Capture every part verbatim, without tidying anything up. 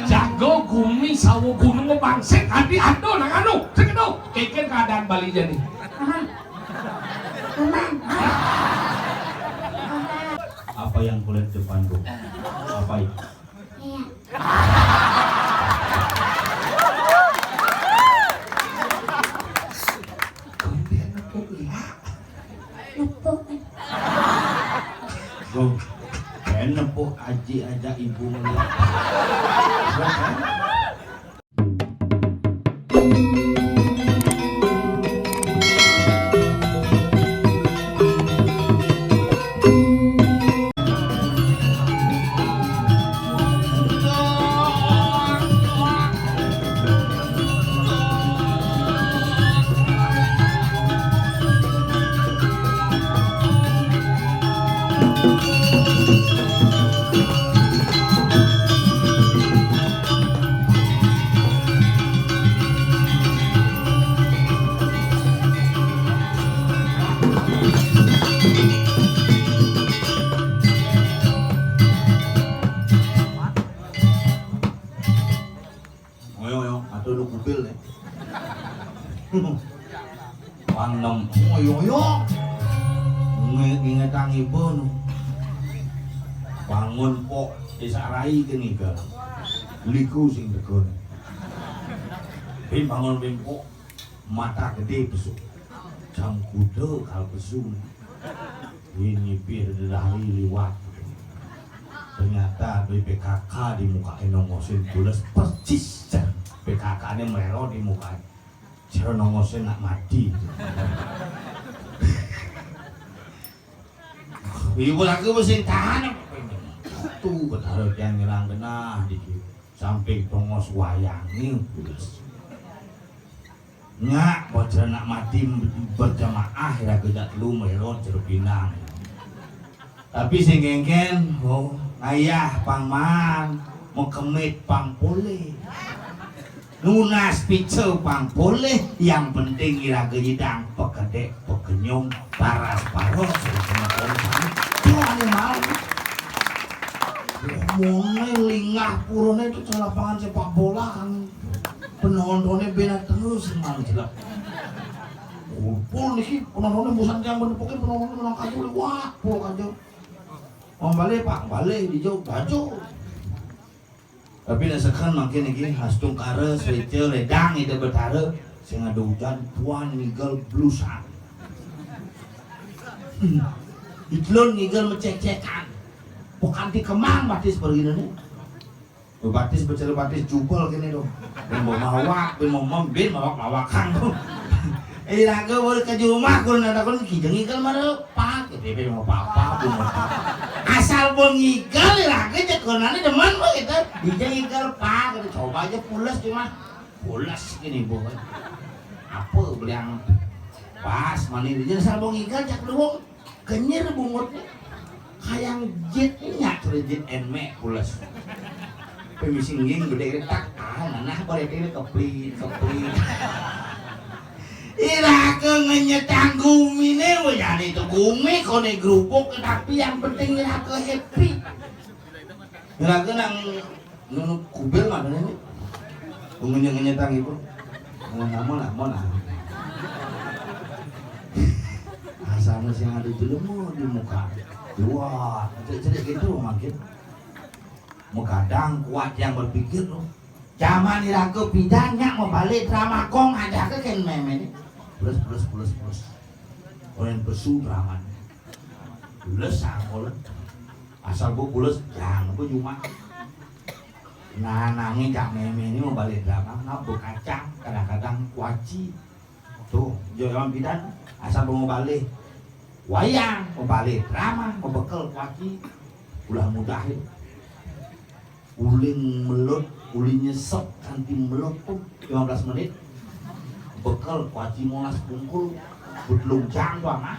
Jago gumi sawo gunung bangsit adi ado nang anu. Sing kedo. Kengken keadaan Bali jani. Aman. Aman. Apa yang kulihat depanku? Apa itu? Iya. Nepuk. Tuh, kayak nepuk aji aja ibu ngeliat. Iya kan? Ngoyo, ngoyo, atau lu kubil nih. Panem, ngoyo, ngoyo. Nge-, ngingetang ibu nu. Bangun pok, disarai ke ngiga. Liku sing tegun. Bin bangun bin pok, mata gede pesu. Jam kuda kal pesu. Ini pir dari liwat. Ternyata di P K K di muka nongosin tulis persis. P K K ini melo di muka. Cara nongosin nak mati. Ibu lagi mesti tahan. Tuh, betara yang nyerang genah dikit. Samping tongos wayangnya tulis. Nyak, bocah nak mati berjamaah, ira gejak telu melo cerpinang. Tapi sing kengken, oh, ngayah pang maan, mekemit pang poleh. Nunas pica pang poleh, yang penting ira gejidang pekedek, pekenyum, paras paros, sing kena poleh. Tuh ane mau. Wah, mone lingah purone itu lapangan sepak bola kan. Penontonnya bena terus, emang jelek. Kumpul niki, penontonnya bosan yang bener, pokoknya penontonnya menang kacau, wah, pul kacau. Mau balik, Pak, balik, dijauh, baju. Tapi nek seken mangkin niki, astungkara, swéca, lédang, Ida Betara, sing ada hujan, puan ngigel blusan. Hmm. Itlun ngigel mecek-cekan. Bukan di kemang batis pergi nih. Batis becere batis jubel kene to. Ben mau mawak, ben mau mem-, ben mawak-mawakan to. Eh, raga boleh ke rumah, kurang ada kun, kijeng ikel mana, Pak, gitu, ben mau papa, ben mau papa. Asal mau ngikel, raga cekonane demen kok gitu. Dijeng ikel, Pak, gitu. Coba aja pules cuma. Pules gini, Bu. Apa beli yang pas, mani dijeng asal mau ngikel, cak doang. Kenyir bungutnya. Hayang jit nyak, jit enmek pules. Pemisi ngging gede tak, ah, nanah boleh diri keplit, keplit. Ira ke ngenyetang gumine, weh, jadi itu gumi, kone gerupuk, tapi yang penting ira ke happy. Ira ke nang Nunu kubil mana ini? Mengenyang-ngenyetang itu. Mau nama lah, mau lah. Asana sing ada jelema di muka. Wah, cerik-cerik gitu makin. Megadang kuat yang berpikir loh. Zaman iraga pidan nyak mau balik drama kong ada ke ken meme ni. Plus, plus, plus, plus. Orang pesu drama ni. Plus sangkol. Asal bu pules, jangan bu cuma. Nah, nanging cak meme ini mau balik drama, ngapa kacang, kadang-kadang kuaci. Tuh, yo, yang bidan, asal mau balik. Wayang, mau balik drama, mau bekel kuaci. Ulah mudahin. Uling melut, uling nyesep, kanti melut tuh, lima belas menit. Bekel, kuaci molas bungkul, betlung jang tuh, amah.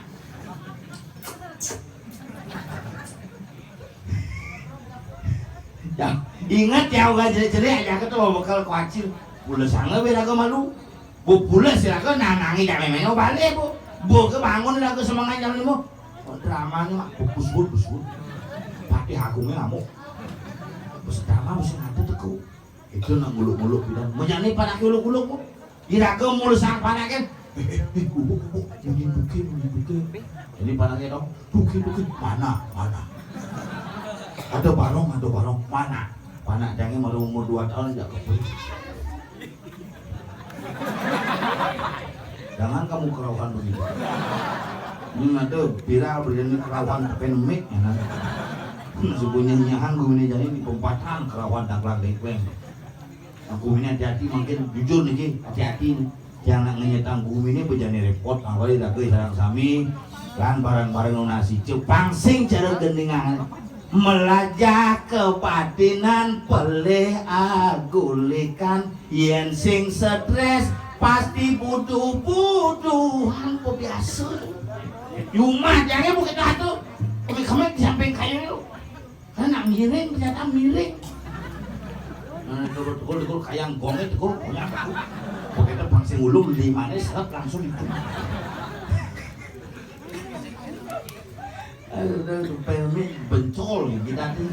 Ya, ingat ya, ulah cerik-cerik aja ke tuh bekal kuacil. Pules sangat beda ke malu. Bu pules ya ke nanangi dak memangnya balik bu. Bu ke bangun lah ke semangat jam lima. Oh, drama ni mak bus bus bus bus. Patih agungnya ngamuk. Bes damang, bes ngadeg teko. Itu nak nguluk-nguluk bilang, "Menyani panaké uluk-uluk, Bu." Iraga mula sang panaké. "Eh, eh, eh, Gubuk, Gubuk, munyi buké, munyi buké." Ini panaké dong, "Buké, buké, mana, mana?" "Ada barong, ada barong, mana?" Panak dangé baru umur dua tahun, jak kebun. Jangan kamu kerauhan begitu. Ini ada viral, berani kerauhan, pengen mik, ya kan? Sebenarnya nyahan guminé jani di pempatan kerauhan dangklang dengkleng. Nah, guminé hati-hati, mangkin jujur niki, hati-hati nih. Yang nak ngenyetang guminé bejani repot, awalé dagé sareng sami, lan bareng-bareng nunas ijo, pang sing cara gendingan. Melajah kebatinan pelih agulikan. Yén sing stres pasti buduh-buduhan, kok biasa. Di rumah jangan buka dah tu. Oke, kamu di samping kayu tu. Kan nak miring, ternyata miring. Nah, turun, turun, turun, kayang gongnya, turun, punya aku. Oke, itu pang sing ulung, limanya seret langsung itu. Aduh, udah, sampai ini bencol nih kita nih.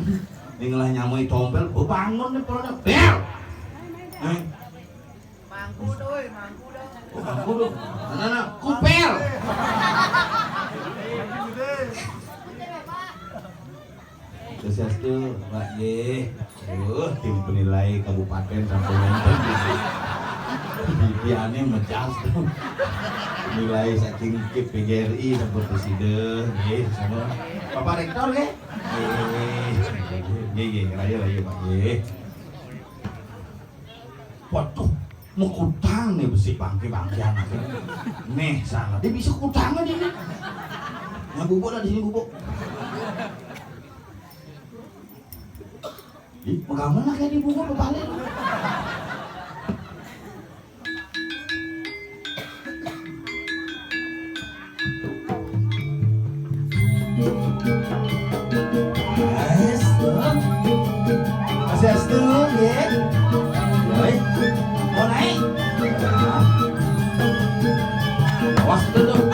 Ini ngelah nyamai tompel, oh, bangun nih, perutnya, bel. Eh, Mangku doi, mangku doi. Oh, mangku doi. Mana, mana? Kupel. Swastiastu, Pak nggih. Aduh, tim penilai kabupaten sampun nonton. Pipiané mejas tuh. Nilai saking K P G R I sampun presida, nggih, sama Bapak Rektor, nggih. Nggih, nggih, nggih, rayu, rayu, Pak, nggih. Waduh, mengutang nih besi bangke-bangke anaknya. Nih, sana. Dia bisa kutang aja nih. Nah, bubuk lah di sini, bubuk. Ih, mengkamu lah kayak di bubuk kebalik. Swastiastu, nggih. Baik. Mau naik? Awas, tutup.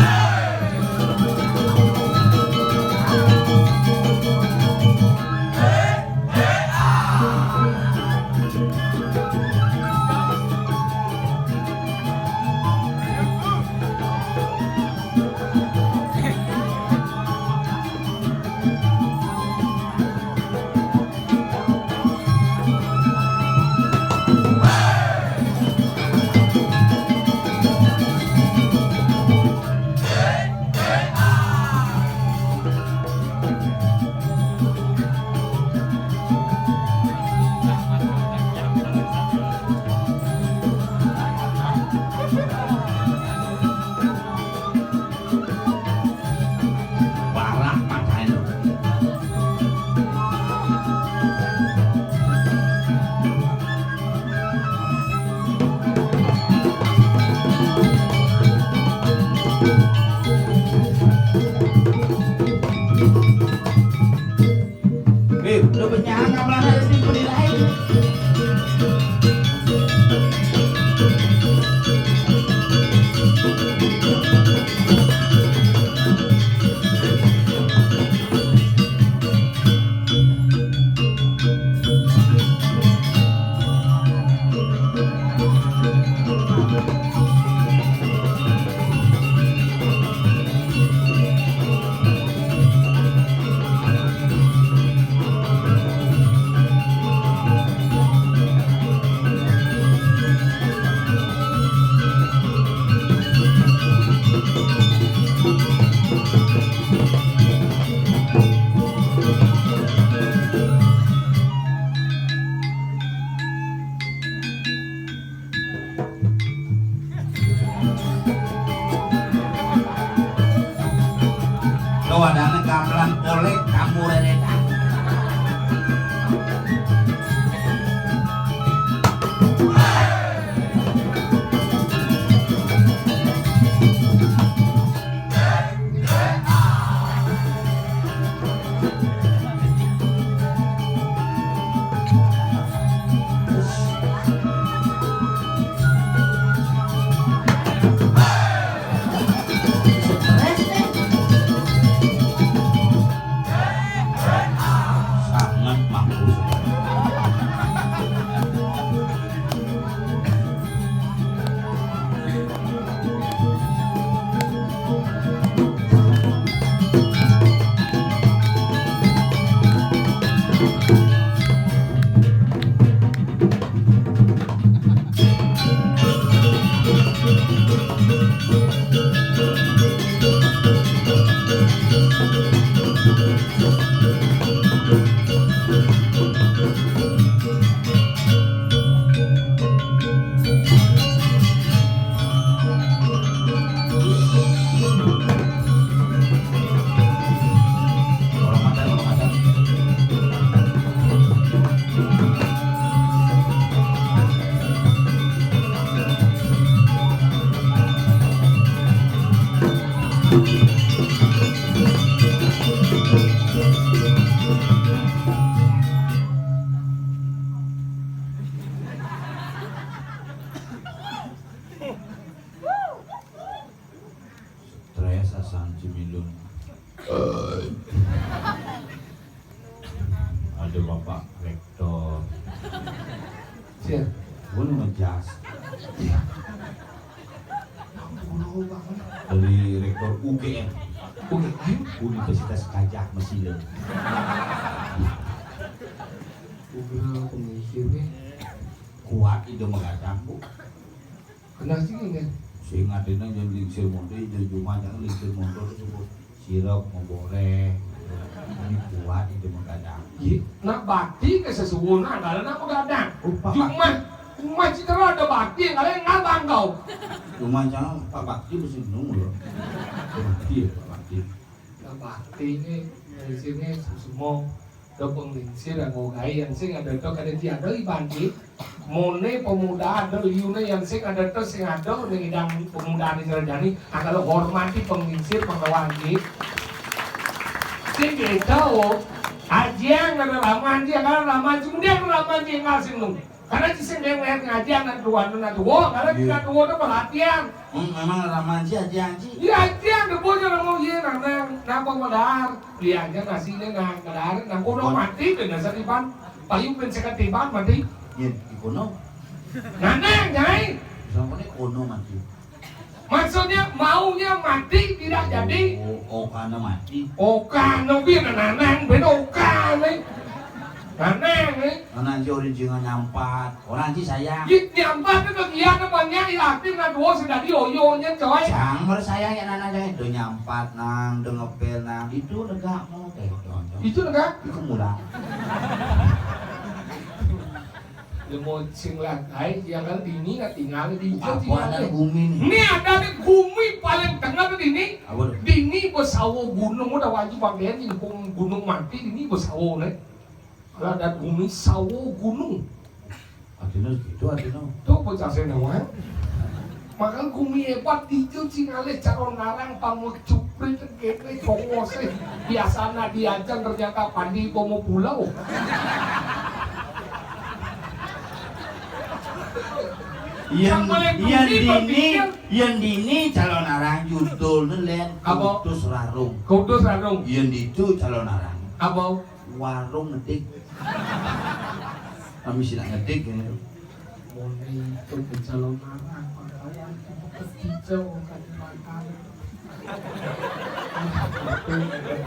Barak matané. Eh, udah benyang, kamu di penilai. Ada Bapak Rektor. Siap. Gue ngejas. Guru banget. Dari Rektor U G M. U G M? Universitas Gajah Mesir. Guru pemikirnya. Kuat ide menggadang, Bu. Kena sih ini. Sing adina jangan lingsir montor, jangan cuma jangan lingsir montor itu, Bu. Sirap, memboreh. Ini kuat ide menggadang. Iya, nak bakti ke sesuwun, nah, kalau nak menggadang. Rupa cuma, cuma citra ada bakti, kalau nggak bangkau. Cuma jangan Pak Bakti mesti nunggu loh. Bakti ya, Pak Bakti. Nah, bakti ini, di sini semua. Ada penglingsir, anggo gaé yang sing ada tok, ada tiada iban ki. Mone pemuda ada liune yang sing ada tok, sing ada ning idang pemuda ning Srejani, anggo hormati penglingsir pengawan ki. Sing kita, oh, ajiang ada raman ki, anggo raman ki, kemudian raman ki, enggak sing nung. Karena ci sing dewek ngaji anak tua, anak tua, karena kita tua tuh perhatian. Hmm, memang raman ci ajiang ci. Iya, ajiang tuh bocah ngomong, iya, nang, nang, napa modar? Iya, aja nasinya nang, modar, nang kono mati, ben dasar iban, payu ben seket iban mati. Iya, di kono. Nanang, Nyai. Sampai kono mati. Maksudnya maunya mati tidak jadi. Oh, oh, karena mati. Oh, karena biar nanang, ben oh, karena. Nanang, eh. Nanang ci orang jangan nyampat. Orang ci sayang. Nyampat itu dia apa, Nyai? Arti nggak dua sudah dioyonya, coy. Jangan bersayang ya, nanang, jangan itu nyampat, nang, dengepel, nang. Itu lega mau, kayak gitu. Itu lega? Itu murah. Lemo sing lagai, ya kan, dini nggak tinggal di hijau. Apa tinggal ada di bumi nih? Ini ada di bumi paling tengah tuh dini. Apa tuh? Dini besawo gunung, udah wajib pakai ini, gunung, gunung mati, dini besawo nih. Kalau ada bumi sawo gunung. Artinya gitu, artinya. Tuh bocah saya nawang. Maka gumi hebat ijo cingalih calon narang pamuk cupri kene kongose. Biasana diajan ternyata padi pomo pulau. Yang, yang dini, yang dini calon narang judul nelen. Apa? Kutus Rarung. Kutus Rarung. Yang itu calon narang. Apa? Warung ngedik. Kami sih nak ngedik ya. Mone itu pencalon anak, makanya kita hijau kan di mata.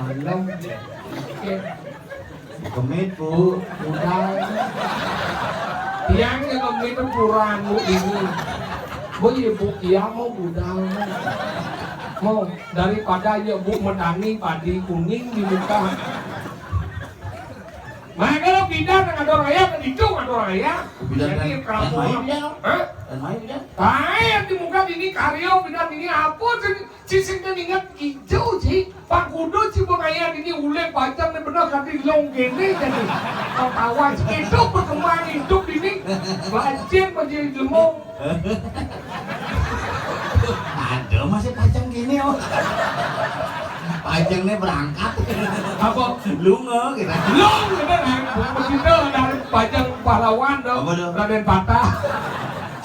Malam, oke. Kemit, Bu. Budal. Tiang ke kemit itu puran, Bu, ini. Bu, iya, Bu, iya, mau budal, mau. Mau, daripada ya, Bu, menangi padi kuning di muka. Nah, kalau bidan nang ada raya, kan itu ada raya. Bidan. Jadi dan, dan kamu main dia, no? Hah? Dan main dia. Baik, di muka ini karyo, bidan ini apa sih? Sisik dan ingat hijau sih. Pak Kudu sih, Bang Ayah ini ulek panjang nih bener, kati long gini jadi. Ketawa sih, itu perkembangan hidup ini. Bajin menjadi lemong. Ada masih pajang gini, oh. Pajangnya berangkat. Apa? Lunga gitu. Long gitu kan. Begitu dari pajang pahlawan dong. Apa tuh? Raden Patah.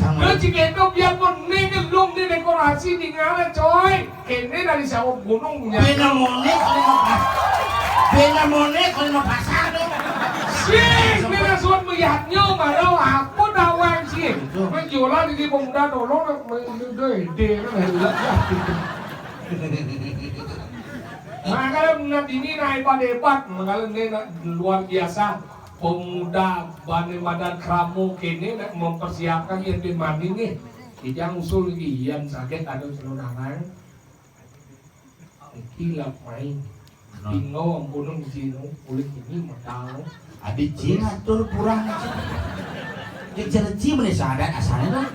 Jangan. Lu cik itu biar pun nih, long nih dekorasi tinggalnya, coy. Kene dari sawah gunung punya. Bena mone kalau mau pas-, bena mone kalau mau pasar tuh. Sing, bena suat melihatnya, baru apa dawang sih? Betul. Menjualan di pemuda tolong, udah ide kan. Makanya menat ini naik pada hebat, makanya ini na-, luar biasa. Pemuda bani madan kramo kene nak mempersiapkan yang di mani nih. Kijang usul lagi, yang sakit ada celonangan. Iki lah main. Nah. Tinggal gunung di sini, kulit ini medal. Adi Cina tur kurang. Ya cereci mana sadar asalnya tuh.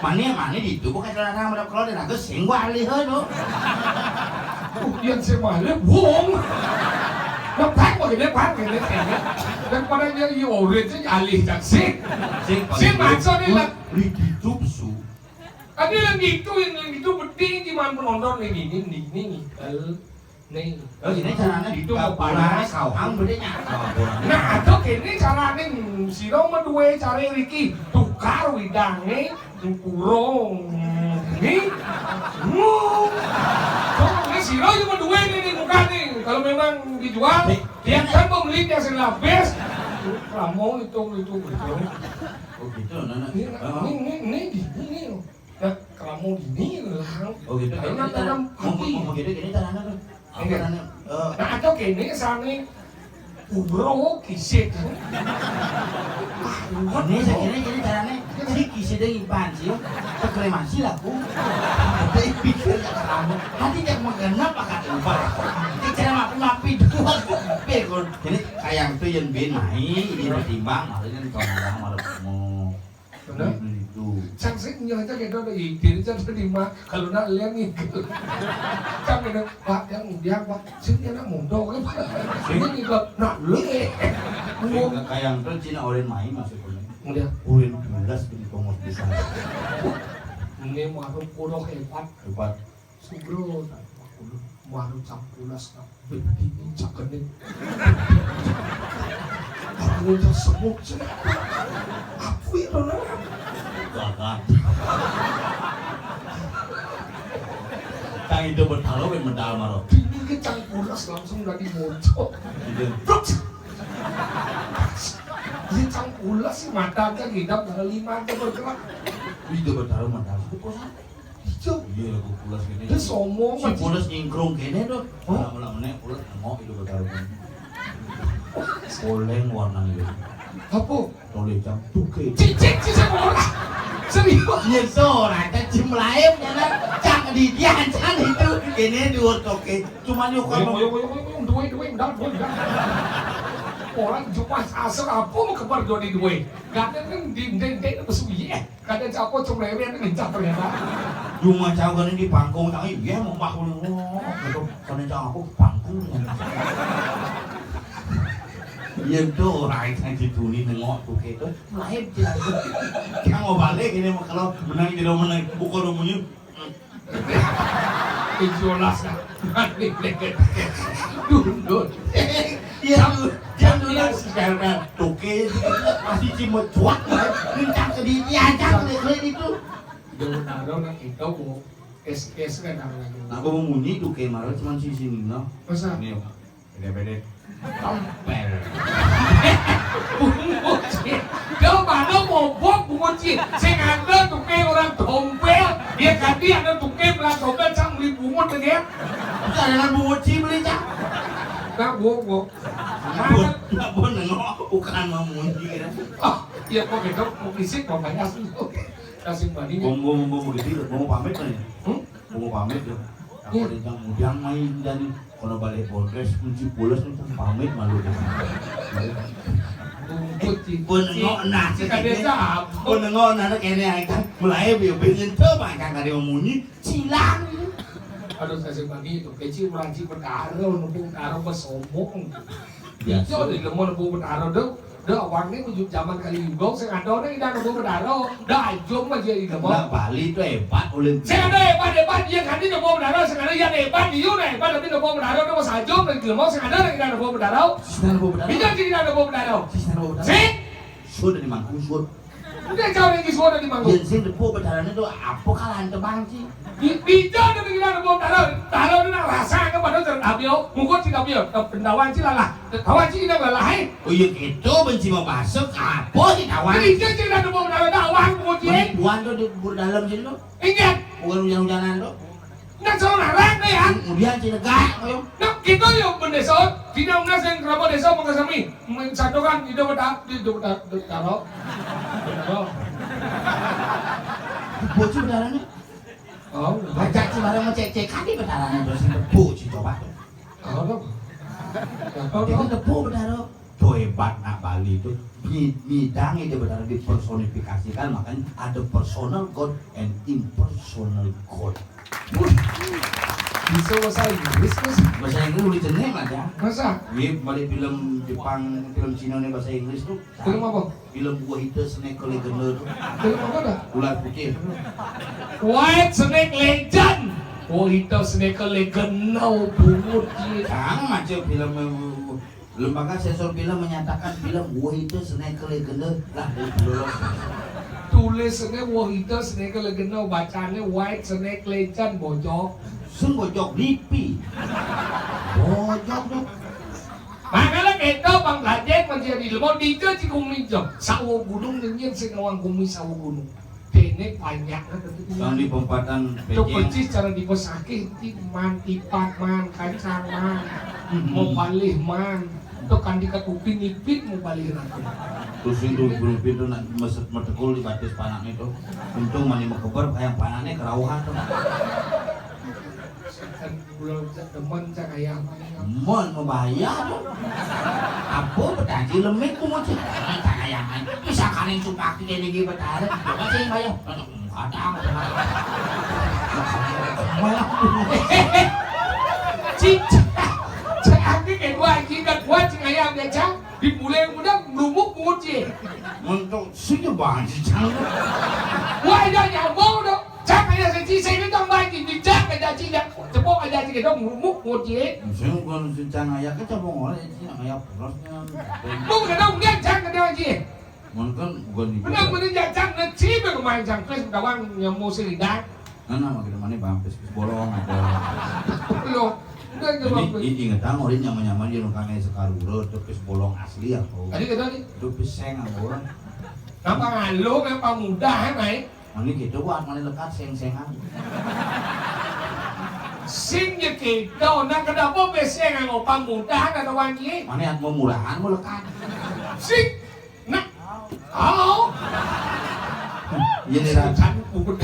Mana yang mana di itu bukan celana sama kalau dia lagu sing gua alih tuh. Uh, yang saya malah wong. Lepas kok gini, Pak, gini, gini. Daripada dia iya orange alih tak sih. Sing, sing maksudnya lah. Di itu su. Tapi yang itu, yang itu penting gimana penonton nih, ini, ini, ini, nih. Nih. Oh, ini caranya itu mau panas, kau hang bedanya. Nah, atau gini caranya, sira mau dua cara Riki, tukar widangnya, kurung. Nih. Mu. Tuh, ini sira cuma dua nih, nih, bukan nih. Kalau memang dijual, dia kan pemiliknya sing labes. Kramo itu, itu, itu. Oh gitu, nah, nah. Ini, ini, ini, ini, ini, ini. Nah, kramo gini lah. Oh gitu. Karena ini cara, tanam mau, api. Mau begitu gini caranya tuh. Apa, iya, caranya? Eh, nah, atau gini, sani. Umroh kisik. Ini saya kira gini caranya. Si kisik deh impan sih. Terkremasi lah aku. Tapi pikir ya kamu. Nanti yang menggenap akan ubah. Ini cara mapi-mapi dua. Pikir. Jadi kayak tuh yang bin naik, ini bertimbang, malah kan kalau malah mau. Bener? Itu. Cang sing nyonya gitu ada ide, cang sing di ma-, kalau nak lihat nih. Cang gitu, "Pak, yang udah, Pak, sing dia nak mondok, kan, Pak?" Ini nih, Pak, nak lihat. Sing kayang tuh Cina orang main masuk punya. Udah. Urin belas di pengurus besar. Ini warung kuno hebat. Hebat. Sugro, baru campulas, nah, berdiri, cakenin. Aku udah semut, sih. Aku itu, nah. Gagat. Cang itu bertaruh, kan, medal maro. Ini ke campulas langsung dari mojo. Gitu. Brok. Ini campulas sih, matanya ngidam, kalau lima aja bergerak. Itu bertaruh medal. Itu pusat. Ijo. Iya, lagu pules gini. Dia sombong, si Pak. Pules nyingkrung gini tuh. Hah? Malam-malam nih, pules nengok itu bertaruh gini. Poleng warna itu. Apa? Toleh jam tuke. Cicik, cicik orang. Serius? Iya, seorang kan jim lain, ya kan? Cang di dia, cang itu. Ini dua toke. Cuman yuk, kalau yuk, yuk, yuk, yuk, duit, duit, duit, duit. Orang Jumat asal apa mau kebar dua di duit? Gak ada kan di, di, di, di, Kada capo cemrewen kencang ternyata. Cuma cau kan di pangkung, tapi iya mau pangkung. Oh, gitu. Kada capo pangkung. Iya tuh, orang yang dituni nengok tuh gitu. Lain dia. Yang mau balik ini mau kalau menang tidak menang, bukan munyi. Ijolas. Dundun. Iya, lu. Jangan lu sekarang. Toke. Masih cimut cuak. Lincah ke di, ya, jangan, lihat itu. Jangan taruh nak kita, Bu. Es, es kan taruh lagi. Nah, aku mau munyi toke, marah cuman si sini, no. Masa? Ini, beda-beda. Tompel. Bungut sih. Dia mana mobok bungut sih. Sing ada toke orang tompel. Dia ganti ada toke belah tompel, sang beli bungut lagi ya. Itu adalah bungut sih beli, Cak. Nah, gua, gua. Nggak pun, nggak pun nengok, bukan mau munyi, ya. Oh, iya, kok gitu, mau fisik, mau banyak sih. Kasih bani. Bom, bom, bom, begitu, mau pamit kan ya? Hmm? Mau pamit ya? Aku, iya, ada yang mudian main dan kalau balik bodres, kunci pules nih, kan pamit malu. Kunci. Pun nengok, nah, si kadesa apa? Pun nengok, nah, kene ae kan. Mulai bio pengen tuh, makan kali mau munyi, silang. Aduh, saya sih bani itu, kecil orang Cipetaro, nunggu Taro bersombong. Biasa. Itu di lemon nunggu Taro tuh. Dah, awang ni menuju zaman kali juga, sing ada orang tidak nunggu Taro. Dah, jom aja di lemon. Nah, Bali tu hebat oleh. Sing ada hebat-hebat, dia kan di nunggu Taro, sing ada yang hebat, dia dah hebat, tapi nunggu Taro, nunggu sajo, lagi lemon, sing ada orang tidak nunggu Taro. Sing ada nunggu Taro. Bisa sih tidak nunggu Taro. Sing ada nunggu Taro. Sing. Sudah di mangkung, sudah. Udah jauh lagi suara di mangkung. Yen sing tepuk betarane tu apa kalahan tebang, Ci? Di, di jauh dari kita ada bom taruh. Taruh tu nak rasa ke pada ter-, abio, mukut si abio. Pendawan si lalah. Tawan si kita lalah, eh. Oh, iya gitu, benci mau masuk, apa si tawan? Di jauh si kita ada bom taruh, tawan mukut si. Penipuan tu di kubur dalam sini tu. Ingat. Bukan hujan-hujanan tu. Nak salah larang, ya. Kemudian si negak, ayo. Nak kita yo bendesa, tidak undang sing kerabat desa mengkasami. Satukan, hidup betar, hidup betar, betar, betar. Bocil betarane. Oh, baca si barang mau cek-cek kan di betarane terus bocil coba tuh. Oh, no. Apa, dia kan no? Tepuk betara. Tuh hebat nak Bali itu. Nyi-, nyidang itu betara dipersonifikasikan, makanya ada personal God and impersonal God. Wih, bisa bahasa Inggris, Mas? Bahasa Inggris boleh jenek aja. Masa? Iya, balik film Jepang, film Cina ini bahasa Inggris tuh. Film apa? Film Wahita Snake Legend tuh. Film apa dah? Ular putih. White Snake Legend. Wahita Snake Legend, no, bungut, iya. Jangan macam film, eh, lembaga sensor film menyatakan film Wahita Snake Legend lah, lolos. Tulisannya Wahita Snake Legend, no, bacaannya White Snake Legend, bojok. Sing bojok lipi. Bojok tuh. Makanya Éta pang gajéng menjadi lemot dija ci kumis jo. Sawo gunung nyenyen sing nawang kumis sawo gunung. Déné banyak. Kang di pempatan to pejeng. Persis cara dipesakit, ti man tipat man, kacang man, mau balih man. To kan dikatupi nipit mau balih ratu. Terus itu belum pintu nak meset metekul di batis panaknya tuh. Untung mani mekeber kayak panaknya kerauhan tuh. Kan pulau demen cak ayam. Mon mau bahaya tuh. Apa betanji lemit ku mau cek. Cak ayam. Bisa kan yang supak di kene gitu betara. Apa sih yang bayar? Kadang. Cicak. Cak aku kayak gua anjing gak kuat cing ayam ya cak. Di pulau yang udah merumuk mau cek. Untuk sini banjir cang. Wah, udah nyambung dong. Cak kaya sing sing itu mbak iki dijak kaya cak. Cepok kaya cak itu murmuk ngocé. Sing kon sing cang ayak ke cepok oleh cing ayak prosnya. Lu kena udah cak kena cak. Mungkin bukan di. Benar benar ya cak ngeci be kemarin cak pes tawang nyemu sing lidah. Nah, nama kita mana bang pes pes bolong ada. Lo udah jawab. Ini ingetan orang nyaman-nyaman di nukangnya sekarang tuh pes bolong asli ya kau. Tadi kata nih. Itu pes seng orang. Nama lo ngapa mudah naik? Mani gitu buat mani lekat seng-sengan. Sing ya gitu, nah kenapa beseng ngopang mudah ada wangi? Mani at memurahan mau lekat. Sing, nah, oh. Iya nih Ran. Kan bubut.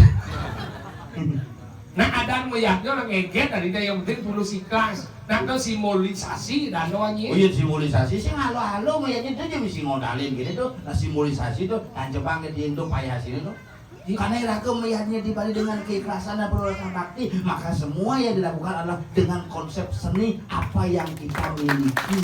Nah ada meyaknya orang ngeget tadi dia yang penting tulus ikhlas. Nah itu simbolisasi dan wangi. Oh iya simbolisasi sih halo-halo meyaknya itu aja mesti ngodalin gitu tuh. Nah simbolisasi tuh tancebang ke diintu payah sini tuh. Karena iraga melihatnya dibalik dengan keikhlasan dan perbuatan bakti, maka semua yang dilakukan adalah dengan konsep seni apa yang kita miliki.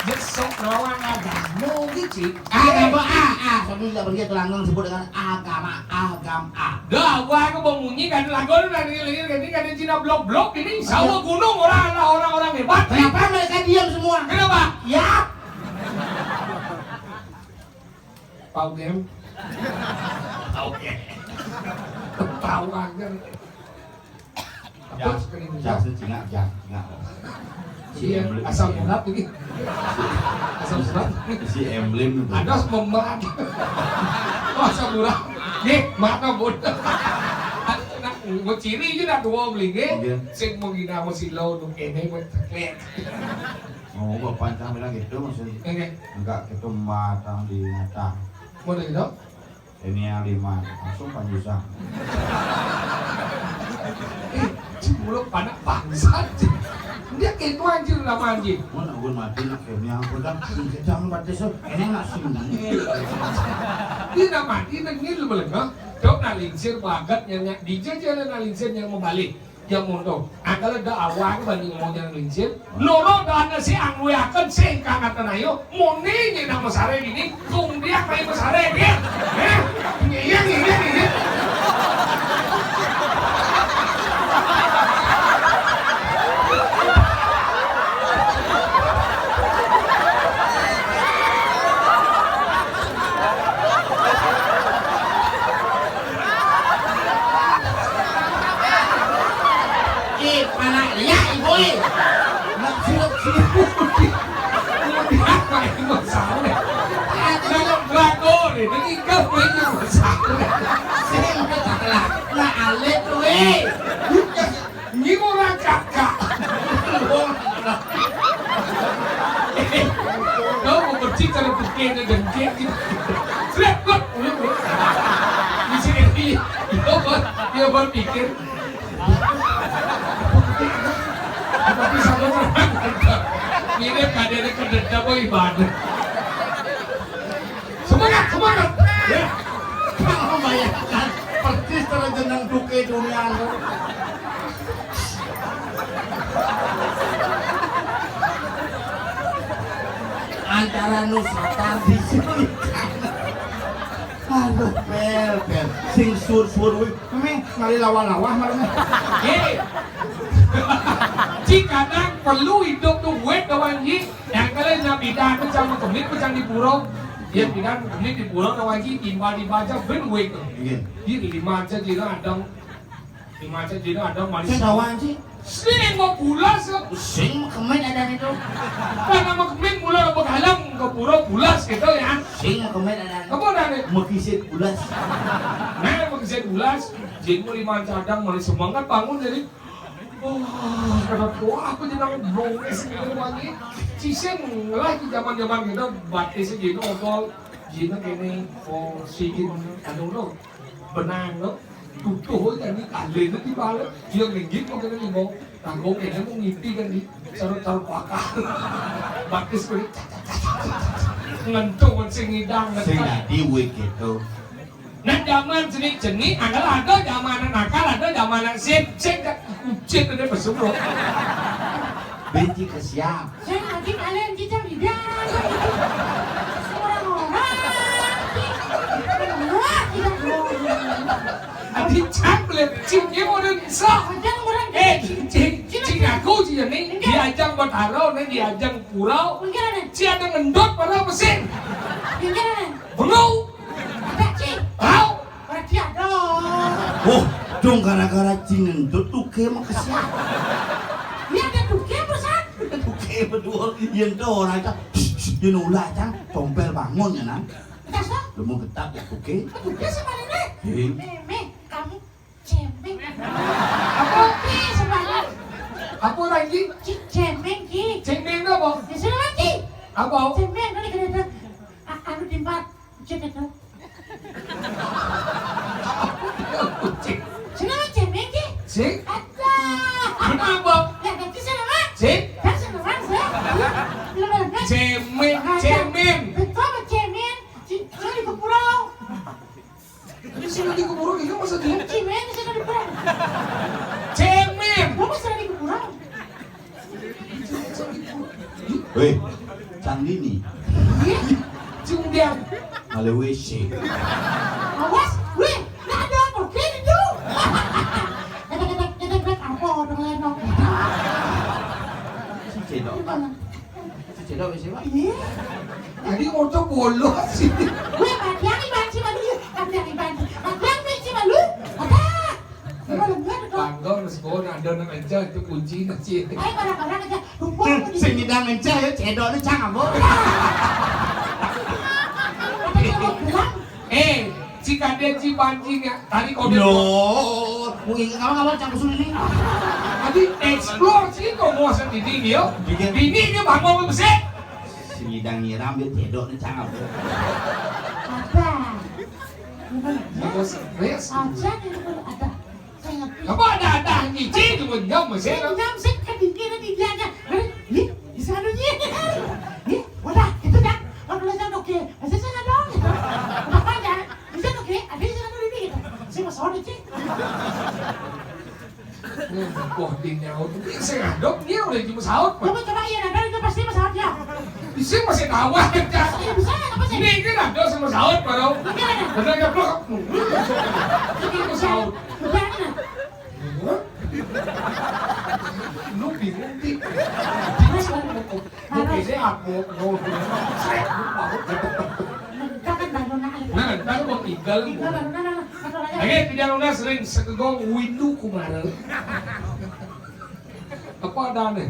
Jesok lawan agama gitu. Agama A, A, sampai tidak berhenti langgang sebut dengan agama, agama A. Dah, gua aku mau munyi kan lagu lu nanti lagi kan ini Cina blok-blok ini sawo gunung orang orang orang hebat. Kenapa mereka diam semua? Kenapa? Ya. Pau game. Pau game. Pau aja. Apa? Jas, jas, cingak, jas, cingak. Iya, asam urat ini. Asam urat. Si emblem itu. Ada memeran. Oh, asam urat. Nih, mata bodoh. Nah, mau ciri aja nak dua beli, nggih. Iya. Sing mau gina mau silau nu kene mau ceklek. Oh, bapak pancang bilang gitu maksudnya. Enggak. Enggak gitu matang di mata. Mau dari dok? Ini yang lima, langsung panjusang. Eh, cipuluk panak bangsat. Dia kayak itu anjir nama anjir. Mana gue mati nak kayak yang aku kan jangan batis ini nggak sini. Dia nama mati nengil belengah. Dok nak lingsir bagat nyanyak dija jalan nak lingsir yang membalik. Ya mondo, angkala da awang bani ngomong yang lincir. Loro da ana si angluyaken sing kangatan ayo, muni nyenak mesare dini, tung dia kayu mesare dia. Eh, iya iya iya. Eh, pala liak ibu eh. Nak silap silap. Mau diapain mau sawit? Kalau belagu nih, ini ikut punya mau sawit. Sing salah. Nah, alit tuh eh. Ini mau racaka. Kau mau bercita untuk kena dengki. Repot. Di sini dia. Dia berpikir. Tapi sama orang. Ini kadene kededa apa ibadah? Semangat, semangat. Ya. Kalau bayangkan persis cara jeneng duke dunia lu. Antara Nusantara di sini. Aduh, pel, pel. Sing sur-sur wih. Meh, ngali lawa-lawa malah. Hei. Cik kadang perlu hidup tuh wet kawan ji. Yang kalian nak bidan tu cang kemit tu cang di pura. Dia bidan kemit di pura kawan ji timbal di baja ben wet tu. Iya. Di lima aja jira ada. Lima aja jira ada manis. Saya kawan ji. Sing mau bulas kok. Sing kemit ada itu. Karena mau kemit mula begalang ke pura bulas gitu ya. Sing mau kemit ada. Apa ada nih? Mekisit bulas. Nah, mekisit bulas. Jin mau lima cadang, mulai semangat bangun jadi. Oh, kena kuah aku jadi nang blowes gitu lagi. Ciseng lagi zaman-zaman gitu, batis gitu, otol. Jin kene, oh, sigin anu no. Benang no. Tutuh aja nih, kali itu di balik. Dia nginggit mau kena limau. Tanggung kene mau ngipi kan di. Sarut-sarut pakar. Batis kuwi. Ngentung sing ngidang. Sing dadi wig gitu. Nah, zaman jenik-jenik, anggal ada zaman nakal, ada zaman sip, sip, ucit ada besuk loh. Benci ke siap. Saya lagi kalian kita tidak. Orang-orang. Wah, tidak. Adi cak le, cing dia orang sah. Ada orang Eh, cing, cing, cing aku cing ni, diajang batara, ni diajang pura. Mungkin ada. Cing ada ngendot pada mesin. Mungkin ada. Bengau. Ada, Ci. Tahu. Berarti ada. Oh, dong gara-gara cing ngendot tuke mah kesian. Iya, ada tuke, Pak San. Tuke berdua, yen to ora itu. Yen ulah, Cang, tompel bangun ya, Nang. Kita so? Lu mau getap ya, tuke? Tuke sama nenek. Hei. Meme, kamu cemeng. Apa? Tuke sama nenek. Apa lagi? Ci, cemeng, Ci. Cemeng apa? Ya, sudah, Ci. Apa? Cemeng, kan dikira itu. A-, anu timpat. Cek itu. Sing aran cemeng ki? Sing? Ada. Kenapa? Ya, nanti saya nama. Sing? Kan saya nama, saya. Belum ada. Cemeng, ada. Cemeng. Betul, Pak Cemeng. Ci-, saya di Kepulauan. Ini sih di Kepulauan, ini masa dia? Cemeng, saya di Kepulauan. Cemeng. Kamu saya di Kepulauan. Weh, Cang Dini. Iya, Cang Dian. Ngale W C. Awas, weh, nggak ada apa gini tuh. Ketek, ketek, ketek, ketek, apa orang lenong? Si Cedok. Gimana? Si Cedok W C, Pak? Iya. Tadi motor bolos sih. Weh, Pak Dian, Iban, si Malu, Pak Dian, Iban. Pak Dian, si Malu. Ada. Bangga, Mas Bon, ada anak aja itu kunci nasi. Ayo, barang-barang aja. Lupa. Hmm, aku di sing nyidang aja ya, cedok ni cang apa? Ada yang bilang. Eh, si Kadek, si Panji ya, tadi kau Yo, mau ingat kawan-kawan cang usul ini. Tadi explore sih kau mau sendiri dia. Bikin. Bini dia bangun apa sih? Sing nyidang nyiram dia cedok ni cang apa? Ada. Bagus, wes. Aja ni, ada. Apa ada-ada ngici tu pun nyam masih. Saya nyam, saya kedingin di dia aja. Hari, ih, di sana ni. Ih, wadah, itu dah. Kalau boleh saya okey. Saya sana dong. Apa aja? Bisa okey, ada di sana dulu ni. Saya mau sahur ni, Cik. Wah, dia nyaut. Ini saya ngadok, dia udah di pesawat, Pak. Coba, coba, iya, ada itu pasti pesawat, ya. Di sini masih tawa, Cak. Iya, bisa, apa sih? Ini kan ada sama pesawat, Pak. Mungkin ada. Benar nggak, Bro? Ini pesawat. Udah, ada. Hah? Lu bingung, Dik. Bingung, Bro. Gue kayaknya aku, no, no. Srek, gue mau. Nah, ntar mau tinggal, tinggal, gue. Nah, nah, nah, nah. Oke, tidak lunas sering sekegong windu kumara. Apa ada aneh?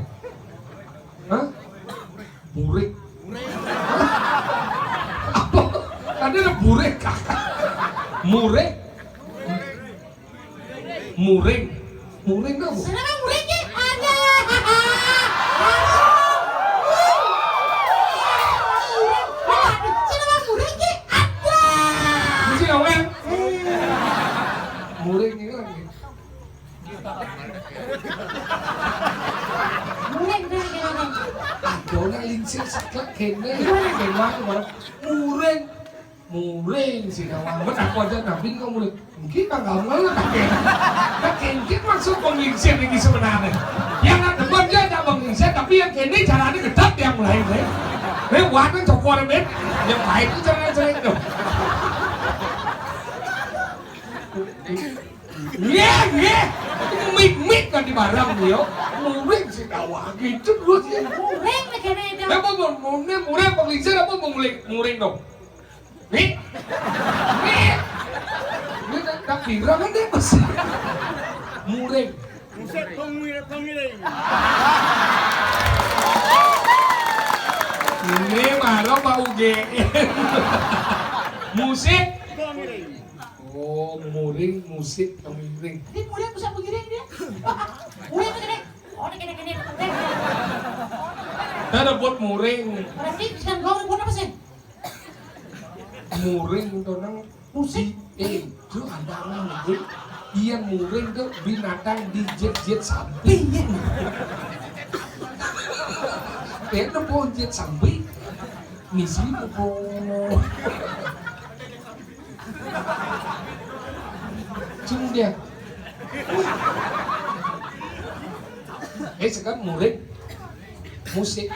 Hah? Burik. Apa? Tadi ada burik, kakak. Murik. Muring. Muring apa? Kenapa muring ki? Ada. Kenapa muring ki? Ada. Mesti ngomong. Muring ini lagi. Muring, muring, muring. Ada orang lingsir saklek kene. Kene, kene. Muring. Muring si Nawang, men aku aja nabi kok muring. Mungkin bang kamu lah kakek. Kakek maksud penglingsir ini sebenarnya. Yang nak demen dia ada penglingsir, tapi yang kene caranya gedap yang lain, eh. Eh, warna cokor, men. Yang lain itu caranya sering tuh. Iya, iya. Mik-mik kan di barang dia. Muring si Nawang gitu terus ya. Muring negara itu. Ya, mau, mau, mau, muring penglingsir apa mau muring, muring dong? Nih. Nih. Ini tak, tak viral kan dia, Mas? Muring. Musik pengir-, pengiring. Ini mara Pak U G M. Musik. Pengiring. Oh, muring, musik, pengiring. Ini muring bisa pengiring dia. Muring itu gini. Oh, ini gini, gini. Ada buat muring. Berarti sedang gaul buat apa sih? Muring itu nang musik. Eh, lu ada nang itu. Iya, muring tuh binatang di jet-jet samping. Iya. Eh, lu mau jet samping? Misi apa? Cung dia. Eh, sekarang muring. Musik.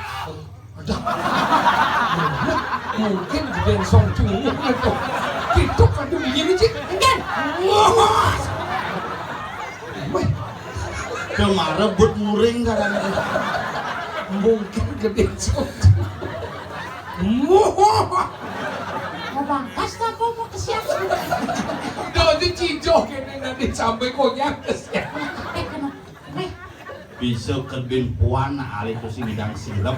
Aduh. Mungkin gedén song cunguh itu. Itu kadung begini, Cik. Enggak. Wah. Wih. Kemarin buat muring kadang. Mungkin gedén song cunguh. Wah. Mau bangkas apa mau ke siang? Udah aja cijoh kene nanti sampai konyang ke siang. Wih. Bisa kedin puan alih ku sing ngidang silep.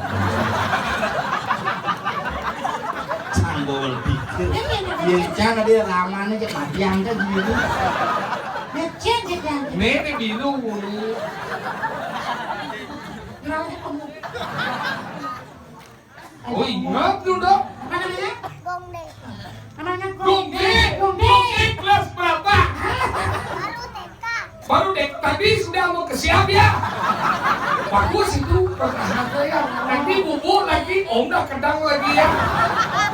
Canggo pikir. Yén can tadi ramane cek matiang kan gitu. Ngecen cek yang. Nih, nih, bilu. Kenapa sih kamu? Oh, ingat lu, Dok. Apa namanya? Gongde. Namanya Gongde. Gongde. Gongde. Gongde kelas berapa? Baru T K. Baru dek tadi sudah mau ke siap ya? Bagus itu pertahanan ya. Nanti bubur lagi, om dah kedang lagi ya.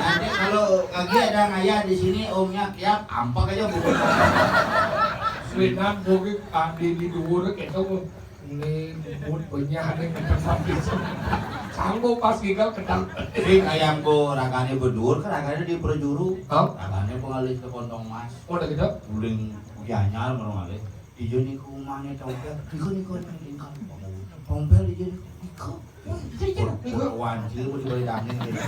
Nanti kalau lagi ada ngayah di sini, omnya kiap, ampak aja bubur. Suinan bukit tadi di duur gitu. Ini bubut banyak ada yang kita sampai. Sanggup pas gigal kedang. Sing ayam ku ragane bedur, kan ragane di perjuru. Hah? Ragane pengalih ke Pontong Mas. Oh, udah gitu? Uling Gianyar baru ngalih. Ijo niku umane tompel. Niku, niku, niku, niku. Tompel ijo niku. Niku. Niku. Wancil di balik angin gitu.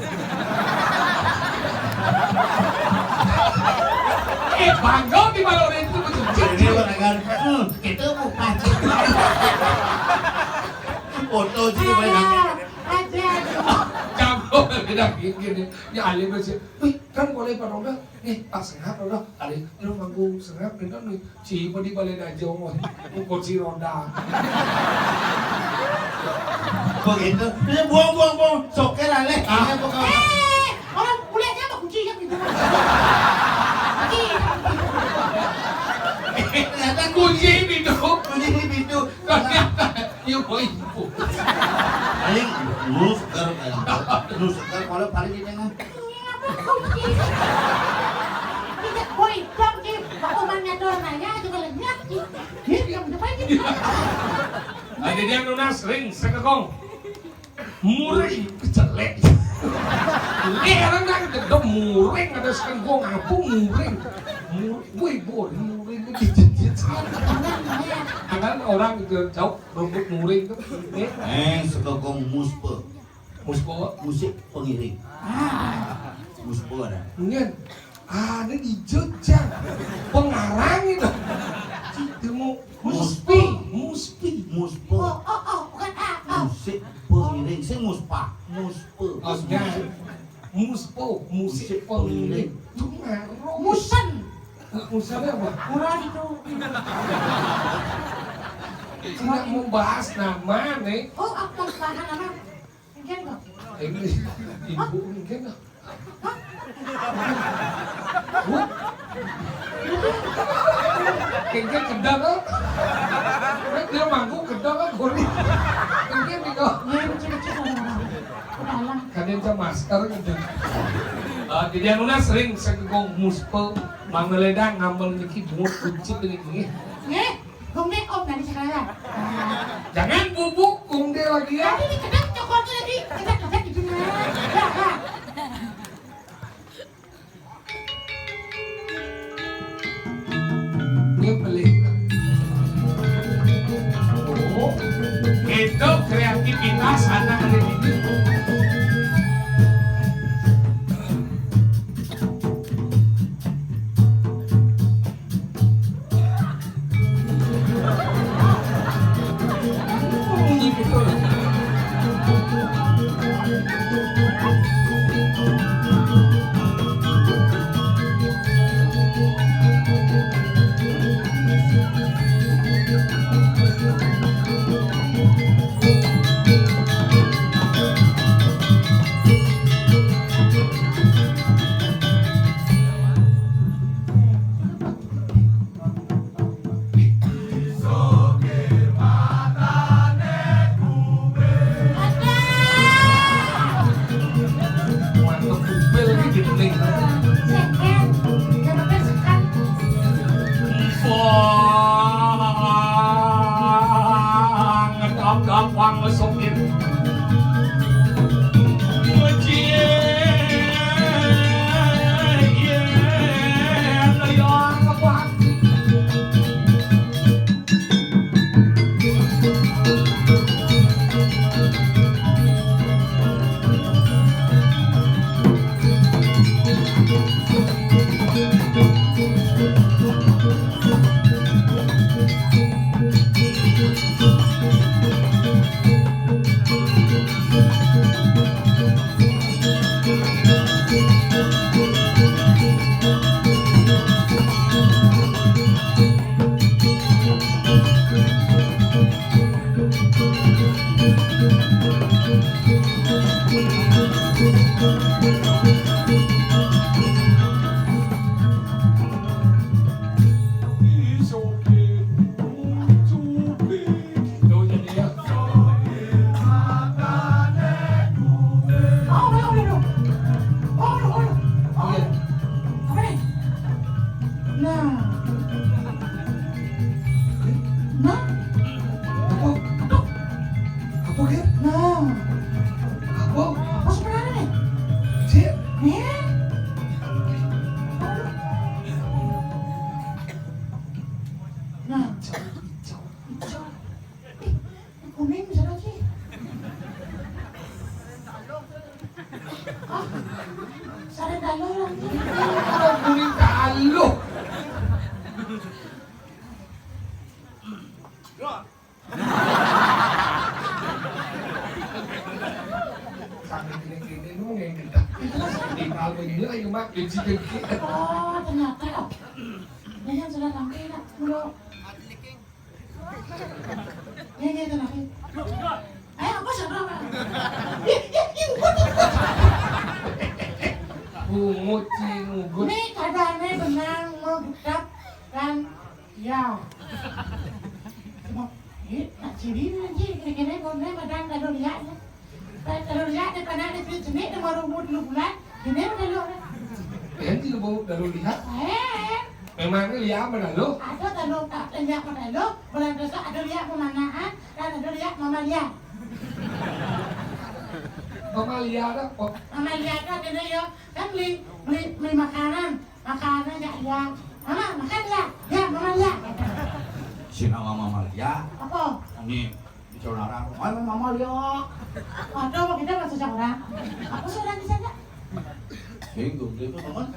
Eh, bangga di mana orang itu betul. Ini orang kan, hmm, kita mau pancing. Foto sih, Pak. Aja, aja. Campur, beda gini. Ya, alim aja. Wih, kan boleh Pak Rombel. Eh, Pak Sengap, Rombel. Alim, lu manggung Sengap, bener nih. Si Ibu di balai dajong, wah. Kursi roda. Begitu. Ini buang, buang, buang. Soker, aleh. Ah. Ini apa kau? Eh, orang kuliahnya apa kuncinya gitu? Kunci. Ternyata kunci pintu. Kunci pintu. Ternyata. Iya, boy. Paling nu seger, paling. Nu seger, kalau paling di tengah. Ini apa kunci? Tidak, boy, dong, Ki. Aku mah nyatur nanya juga lenyap, Ki. Dia diam depan, Ki. Nah, jadi yang nunas ring sekekong. Muring kecelek. Eh, orang dah gedeg muring, ada sekengkong apa muring. Muring, woi, boy, muring itu jejit. Karena orang itu jauh rumput muring itu. Eh. Eh, sekekong muspe. Muspe apa? Musik pengiring. Ah. Muspe ada. Mungkin. Ah, ini dijejak. Pengarang itu. Itu mau muspi, muspi. Muspe. Oh, oh, oh, bukan A, oh. Musik pengiring. Sing muspa. Muspe. Oh, jangan. Muspo, musik pengiring. Itu ngaruh. Musen. Musen apa? Murah itu. Tidak membahas nama nih. Oh, apa paham apa? Mungkin kok. Ini ibu mungkin lah. Kengke kedang, ah. Dia manggung kedang, ah, gurih. Kengke nih, kok. Ya, lucu-lucu orang-orang. Kedalam. Kadén ca masker gitu. Eh, jadi anuna sering sekekong muspe, mangledang ngamel niki bungut kuncit niki. Nggih. Gong deh, Om, tadi sekalian. Jangan bubuk, gong deh lagi ya. Tadi dikedak cokornya lagi. Kedak-kedak gitu, nah. Ya, ya. Ini beli. Oh, itu kreativitas anak didik. Oh, aduh, aduh, aduh. Oh, aduh, aduh. Oh, aduh. Apa nih? Nah. Nah. Apa? Aduh. Apa, Gir? Nah. Apa? Apa sebenarnya nih? Cik? Nih. Aduh. Nah. Hijau, hijau, hijau. Ih, kuning bisa aja. Ah, sareng dalu lagi. Kuning kaluh. Sampai gini-gini lu ngengkel. Di palu ini ayo mak cuci dengki. Oh, ternyata. Ini yang sudah sampai nak dulu. Ini, ini, tenang. Eh, apa sih, apa? Ih, ih, ih, ngugut, ngugut. Bungut sih, ngugut. Ini keadaannya benang, mau gedap, kan? Ya. Cuma, eh, nak ciri ni, Ji. Kira-kira kau ni, madang kalau lihat ni. Kalau lihat ni, panak ni, jenik dia baru umur dua bulan. Ini udah lu. Yang tidak baru, baru lihat. Eh. Memang ni lihat mana lu? Ada kalau tak lihat mana lu, bulan besok ada lihat pemanaan dan ada lihat mamalia. Mamalia ada apa? Mamalia ada kena ya, kan beli, beli, beli makanan, makanan ya, ya. Mama, makan ya? Ya, mamalia. Si nama mamalia. Apa? Ini Bicara orang, "Mana mamalia?" Ada apa kita bahasa orang? Apa sih orang di sana? Bingung dia tu, teman.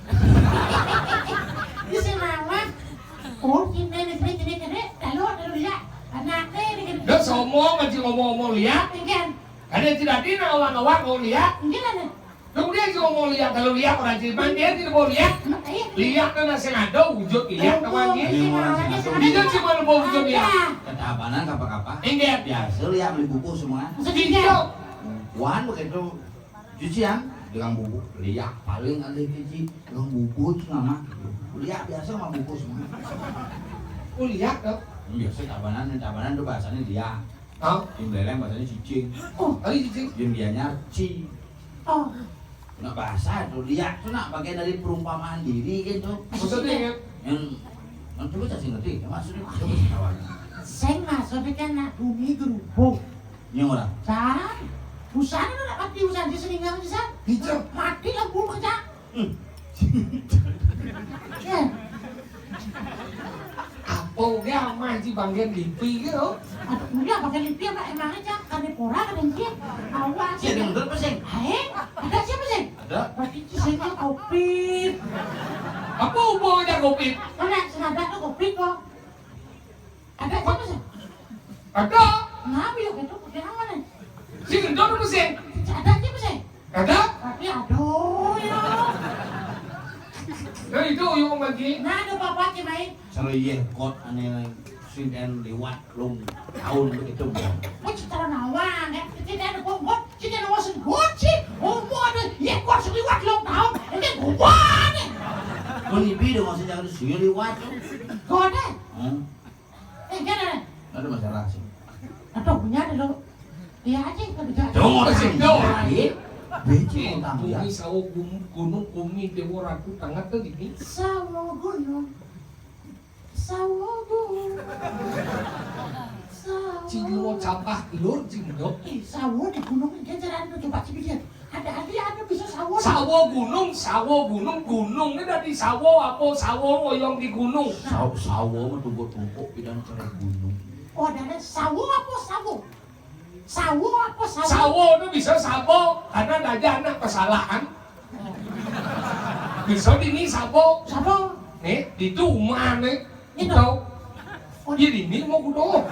Di sini mama. Oh, sini, sini, sini, sini. Lalu, lalu dia. Anak ni, ni, ni. Dah semua macam ngomong-ngomong lihat. Kan? Ada tidak dina awak-awak mau lihat. Kan? Kemudian si ngomong lihat, kalau lihat orang Cirebon, dia tidak mau lihat. Lihat kan nak sengaja wujud lihat, kawan ni. Dia cuma mau wujud lihat. Kata abang nak apa-apa? Ingat. Biasa lihat beli buku semua. Maksudnya? Wan begitu. Cucian, dengan buku. Lihat paling ada cuci. Dengan buku tu nama. Lihat biasa sama buku semua. Oh, lihat tu. Biasa tabanan, tabanan tu bahasanya lihat. Hah? Yang beleng bahasanya cicing. Oh, tadi cicing. Yang dianya ci. Oh. Nak bahasa tu, lihat tu nak bagian dari perumpamaan diri gitu. Maksudnya, kan? Yang, yang coba saya ngerti, maksudnya apa sih kawan? Sing maksudnya kan nak bumi gerubuk. Ini orang. San, usaha nak mati usaha di seningan di san. Hijau. Mati lampu kerja. Hmm. Ya. Apa ke amah di bagian lipi ke tu? Aduh, udah pakai lipi apa emangnya cak? Kami pora kan dia. Awak sih. Ada betul apa sih? Hai, ada siapa sih? Ada. Berarti sih saya covid. Apa hubungannya covid? Mana senada tu covid kok? Ada siapa sih? Ada. Kenapa ya gitu? Pakai nama nih? Si gendong apa sih? Ada siapa sih? Ada? Tapi aduh ya. Nah itu yang lagi. Nah ada apa-apa sih, Mai? Kalau iya kot aneh sing liwat lung tahun begitu. Mau cerita nawang ya. Kita ada bobot, kita ada wasen got sih. Oh mau ada iya kot seliwat lung tahun. Ini gua nih. Kau nipi dong masih jangan sih liwat. Kau ada? Hmm. Eh, jangan. Ada masalah sih. Atau punya ada lo. Iya aja kalau bisa. Dong, orang sih dong. Beci utang ya. Bumi sawo gunung, gunung bumi dewa ratu tengah tuh gini. Sawo gunung. Sawo gunung. Sawo. Cing lo campah telur cing dok. Ih, sawo di gunung ini jalan itu coba sih pikir. Ada ada ada bisa sawo. Sawo gunung, sawo gunung, gunung ini dari sawo apa sawo yang di gunung. Sawo sawo mah tumpuk-tumpuk bidang cerai gunung. Oh, ada sawo apa sawo? Sawo apa sawo? Sawo itu bisa sawo karena ada anak kesalahan. Bisa dini sabo. Sabo. Nih, di rumah nih. Itu. Tahu? Oh, iya, dini mau kudo.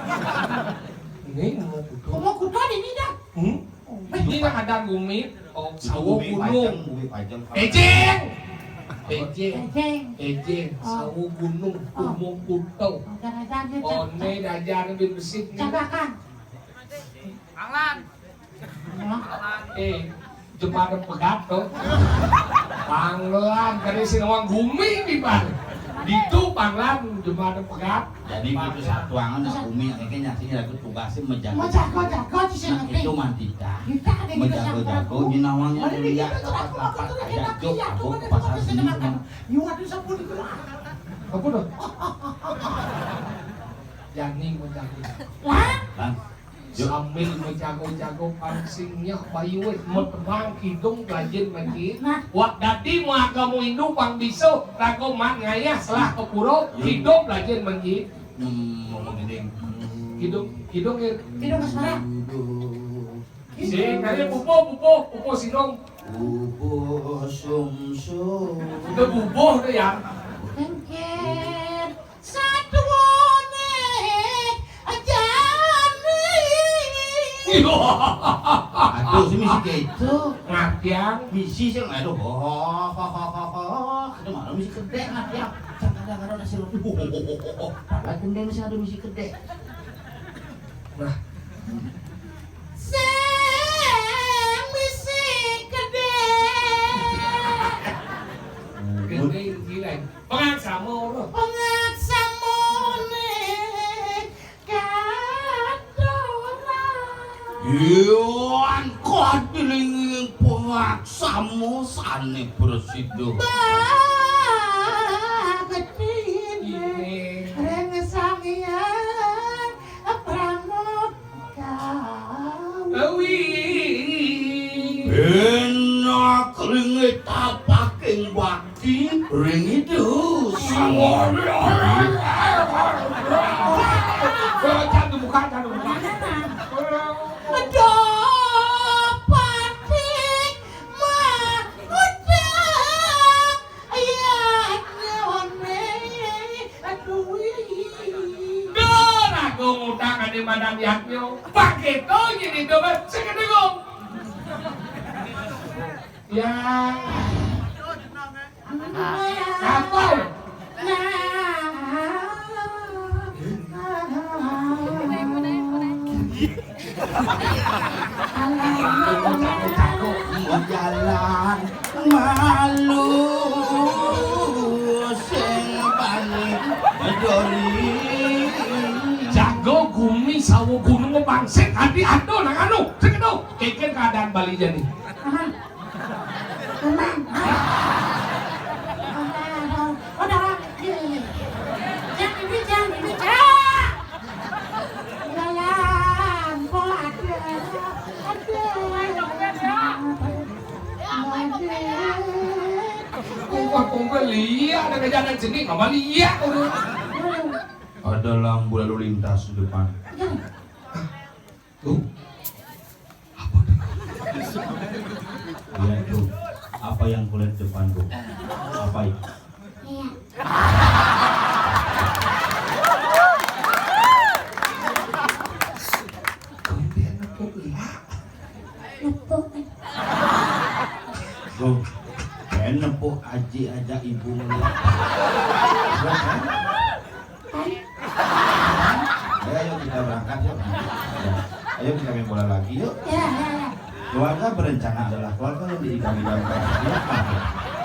Ini mau kudo. Mau kudo dini dah. Hmm? Oh, ini yang ada gumi. Oh, sawo gunung. Ejeng. Ejeng. Ejeng. Ejeng. Oh. Sawo gunung. Oh. Kumo kuto. Oh, jangan-jangan dia. Oh, cak-, ini cak-, dajar di besi nih. Cabakan. Panglan. Hah? Eh, jembar pegat tuh. Panglan, dari si nawang gumi di bar. Ditu panglan, jembar pegat. Jadi gitu satuangan nak bumi, akhirnya sini aku tugasnya menjaga. Menjaga, jaga di sini. Nah, itu mah tidak. Tidak ada yang bisa menjaga, jaga. Ini nawangnya. Mana dia lihat, kita tuh lapak-lapak, aku aja kita jok, lihat, aku tuh ke pasar sini, makan. Cuma. Apa tuh? Jani menjaga. Lah? Bang. Yuk. Sambil menjago-jago pangsingnya, bayu weh, mau tebang kidung belajar lagi. Nah. Wak dadi mau agama Hindu pang bisu, rago mat ngayah selah ke pura, yuk. Kidung belajar lagi. Hmm, ngomong ini. Kidung, kidung ya. Kidung ke sana. Si, kali pupuh, pupuh, pupuh sidung. Pupuh sungsung. Udah pupuh tuh ya. Tengket. Satuane jani. Aduh, si misi gitu. Ngatiang. Misi sih, aduh, ho, ho, ho. Aduh, malah misi gede ngatiang. Cak ada, ada nasi roti. Padahal kendeng sih ada misi gede. Nah. Sing misi gede. Gede, gila. Pengak samo, bro. Pengak samone katuran. Iya, angkot dilinging pengak samo sane presido. Baketine ring Sang Hyang Pramod. Awi. Enak ring tapaking bakti ring Ida Sang Hyang. Jangan dibuka, jangan dibuka. Medha pati mangutang yadnyane duwi. Duh, ragu ngutang ade madan yadnya. Pak Keto jadi dober sekedegong. Ya. Apa? Jalan malu sing bani dori. Jago gumi sawo gunung bangsit adi ado nang anu. Sing ado. Keker keadaan Bali jani. Aman. Aman. Udah, udah. Jangan ini, jangan ini. Ah! Jalan, kok ada. Aduh. Aduh. Kok, kok, kok liak ada kejadian sini, mama liak. Ada lampu lalu lintas di depan. Tuh. Apa tuh? Iya, tuh. Apa yang kulihat depan, Bu? Apa itu? Iya. Kau dia nepuk iya. Nepuk. Tuh. Kayak nepuk aji aja ibu ngeliat. Iya, kan? Ayo, ayo kita berangkat yuk. Ya. Ayo kita main bola lagi yuk. Ya, ya, ya. Keluarga berencana adalah keluarga yang diidam-idamkan. Ya.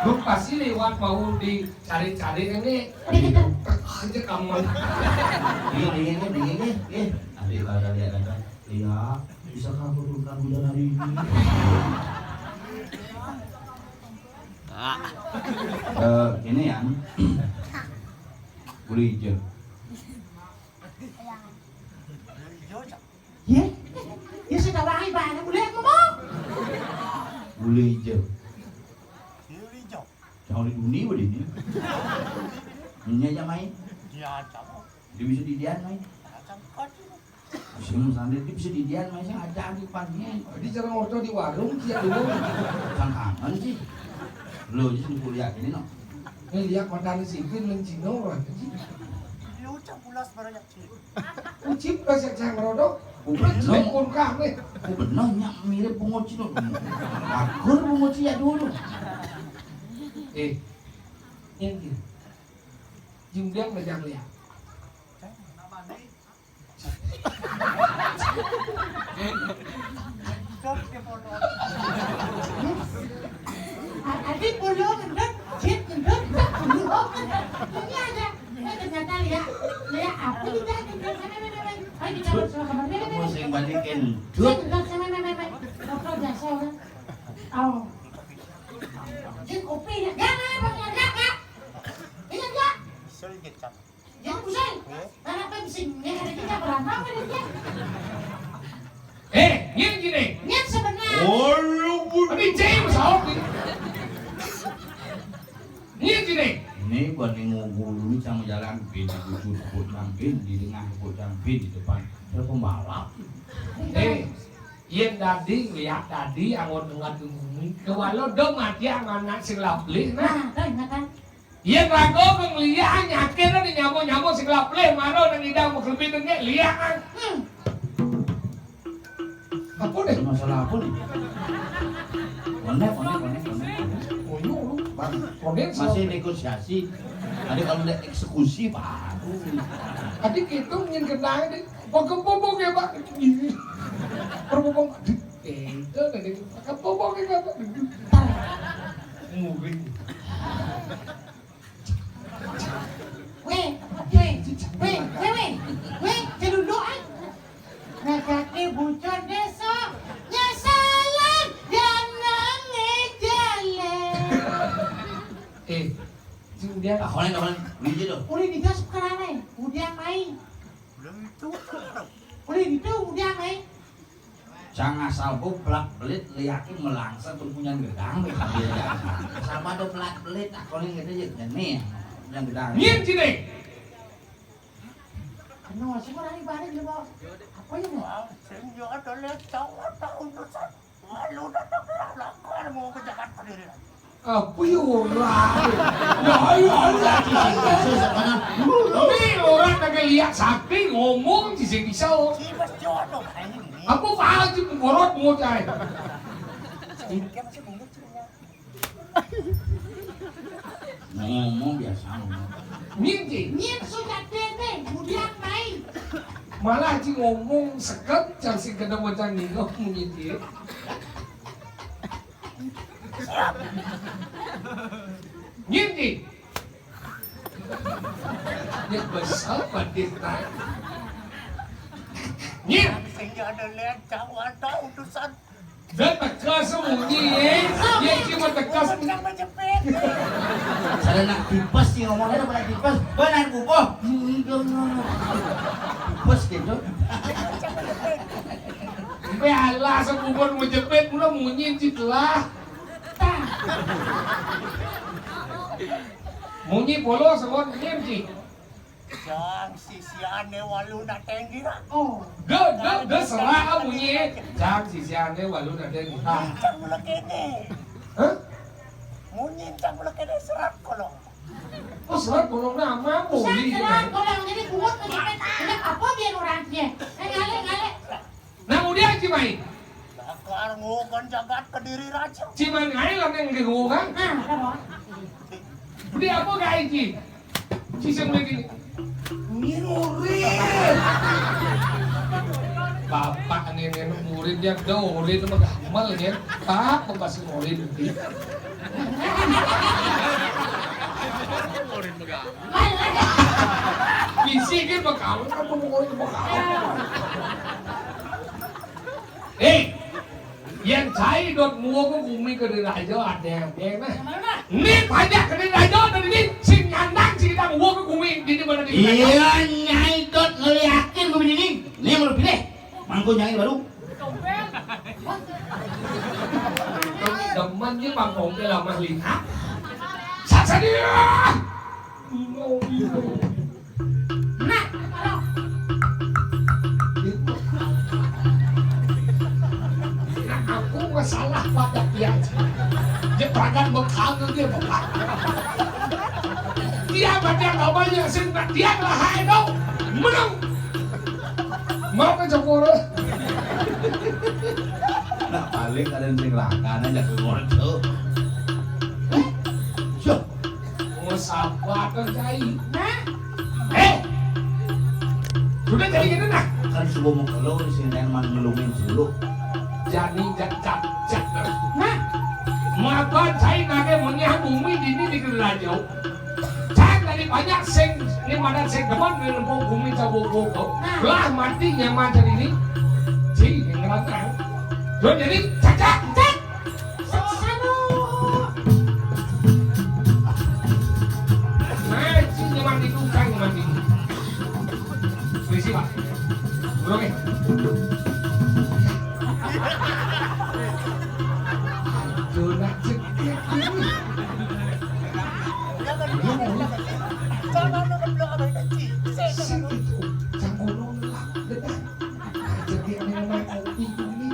Lu pasti lewat mau dicari-cari ini. Aja kamu. Iya, iya, iya, iya, iya. Nanti kalau lihat ada, iya, bisakah aku turunkan hujan hari ini? Eh, ini ya. Bulu hijau. Ye? Ye, sing tawahi bae, boleh apa mau? Bulu hijau. Bulu hijau. Jangan di dunia, boleh ini. Ini aja main. Dia aja. Dia bisa di Dian main. Aja kok. Sing sandal iki bisa didian, masih aja di pagi. Di cara ngoco di warung sih dulu. Kan kangen sih. Lho, iki sing kuliah kene no. Eh, lihat matane sipin ning Cina, wah. Dia ucap pulas barang yak cip. Ucip bahasa Cang Rodo. Bener. Cip pun kame. Oh, bener, nyak mirip pungut Cina. Akur pungut ya dulu. Eh, yang gini. Jumbiang ngejang lihat. Adi puluh gendut, cip gendut, tak puluh gendut. Ini ada. Eh, ternyata lihat, lihat apa juga gendut. Mana, mana, mana? Ayo kita masuk ke kamar. Mana, mana? Mau sing balikin. Cip gendut, mana, mana, mana? Apa biasa orang? Oh. Dia kopi ya. Jangan, Bang, enggak, enggak. Iya, enggak. Bisa dikecap. Ya, pusing. Karena penting, ya, ada kita berantem, ada dia. Eh, nyén gini. Nyén sebenarnya. Oh, lu pun. Tapi James, oh, ini. Nyén gini. Ini buat yang ngugulu sama jalan, bin di ujung, sebut campin, di tengah, sebut campin, di depan. Saya pembalap. Eh, yén dadi, lihat dadi, angon dengar bumi. Kewalo dong mati anak sing lablih, nah. Nah, kan, nah, kan. Yén raga ngliak nyakin ning nyamuk-nyamuk sing lablih mara nang idang maklebit nengke liak. Hmm. Apa deh? Masalah apa nih? Konek, konek, konek, konek. Oh, iya, lu. Bang, konek masih negosiasi. Tadi kalau udah eksekusi baru. Tadi kita ingin kenal deh. Pakai bobok ya, Pak. Berbobok. Aduh, itu tadi. Pakai bobok ya, Pak. Muring. Wéh, wéh, wéh, wéh, wéh, wéh, celunduk, ah. Nagake bucon désa, nyesalan jenenge jalan. Eh, si Udian. Takonin, takonin. Biji tuh. Udah digas sekarang, eh. Udian main. Udah itu. Udah itu, Udian main. Cang asal bu belak belit liakin melangsa tumpunya gedang, sama ada belak belit, aku nih gitu ya, ini yang gedang. Nyén sini. Kenal sih, orang ibarat juga. Apa ya, Bu? Wah, sing yo ada lihat cowok tak urusan. Wah, lu udah tak lakar mau ke Jakarta diri. Apa ya ora? Ya, ya, ya. Ini orang kagak lihat sapi ngomong di sini bisa. Apa pahal sih pemborot mau cai? Ngomong biasa ngomong. Nyén sih, nyén sudah tete, kemudian main. Malah ci ngomong seket, cang sing kena macam ni ngomong nyén sih. Nyén, nyén. Nyén besar badit naik. Nyén. Sing ada lihat cak wadah utusan. Dah tegas munyi, eh. Nyén cuma tegas. Cara nak tipes sih ngomongnya, nak tipes. Benar bubuh. Tipes gitu. Mbé alah sabubur majepit mula munyi ci telah. Munyi polo sabon nyén ci. Jang sisiane walu nak tenggi ra. Oh. Ge, ge, ge, serah munyi. Jang sisiane walu nak tenggi ra. Cang mula kene. Hah? Munyi cang mula kene serat kolong. Oh, serat kolong nama boleh. Serat kolong jadi bungut majepit. Kenapa apa biar orang dia? Eh, ngale, ngale. Nang udah ci mai. Bakar ngukan jagat Kediri Raja. Ci mai ngai lah nang ngukan. Nah, apa? Beli apa gai ci? Ci sing beli gini. Nguri. Bapak nenek murid dia ada murid mah gamal ya. Pak pasti murid. Murid mah gamal. Bisi kan bakal apa murid bakal. Eh, yén cai dot muwa ku gumi Kediri Raja ada yang nah. Ini pajak Kediri Raja dan ini sing nyandang sing kita muwa ku gumi di mana di. Iya, nyai dot ngeliatin gumi ini. Ini mau pilih. Mangko nyai baru. Demen ni Bang Tompel sama Lina. Saksa dia. Nah, aku masalah pada dia. Dia Pakan bekal ke dia, Bapak. Dia baca namanya sing dia lah hai dong. Menang. Mau ke Joko. Nah, paling ada yang sing langkana aja ke ngorto. Yo. Oh, sabar kan, Cai. Nah. Eh. Sudah jadi gini nah. Kan subuh mau keluar di sini man ngelungin dulu. Jadi jak jak jak. Nah. Maka Cai nage menyah bumi dini di Gerajau. Cai tadi banyak sing, ini mana sing depan dengan bumi cabu boko. Nah. Lah mati nyaman tadi ini. Cai yang ngerantau. Sudah jadi jak jak jak. Sanu. Nah, sing nyaman itu kan nyaman ini. Permisi, Pak. Burung, eh. Aduh, nak cekik ini. Sing itu, cangkono lah, depan. Cekik ini mah kopi ini.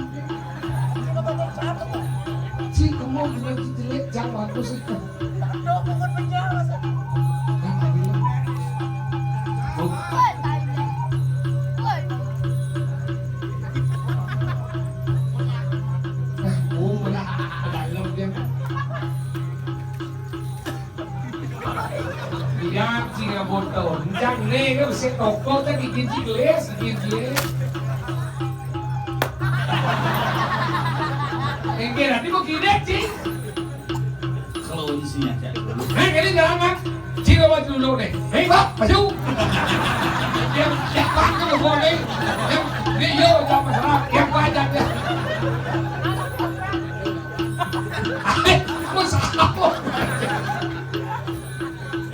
Cik, kamu juga jelek, jangan bagus itu. Nah, ini. Oh. Nah, oh, benar. Dalam dia. Iya, cing aboto. Enjang nih, kan bisa toko tadi gigi gelis, gigi gelis. Enggak, nanti mau gini, cing. Kalau isinya cari dulu. Hei, ini jangan, Mak. Cing, apa dulu nih? Hei, Pak, maju. Yang, yang pakai lo boleh. Yang, ini, yo, jangan masalah. Yang banyak ya. Aku salah.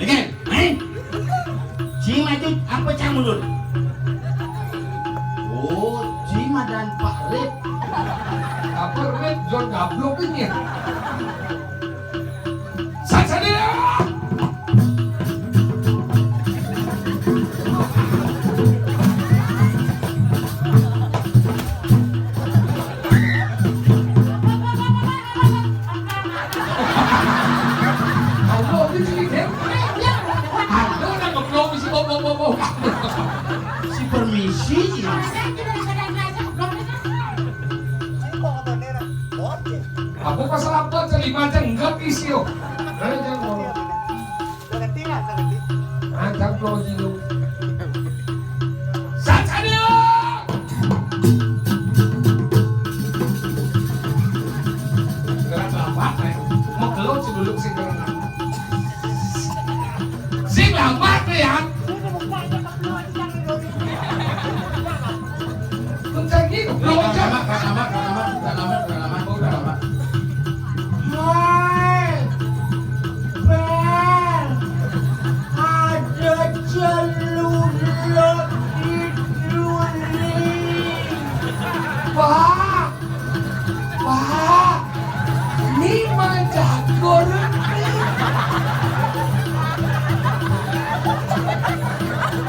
Oke, main. Cing maju apa cang mundur? Oh, Cing mah dan Pak Rip. Apa Rip? Jual gablok ini ya? Sasadia! Halo, ini si Ken. Halo, nak ngeblok si bobo-bobo. Si permisi, ya. Aku pas lapor terima aja enggak isi, yo. Ayo, jangan ngomong. Ancang Pulau Jilu. Sasadia! Gerak lambat, eh. Mau keluar si dulu si gerak lambat. Si lambat, ya. Mencari goblok aja. Rekaman, rekaman, rekaman, rekaman, rekaman, rekaman. Hai, Bel, ada celuluk di duri. Pak, Pak, ini mah jago, Rudi.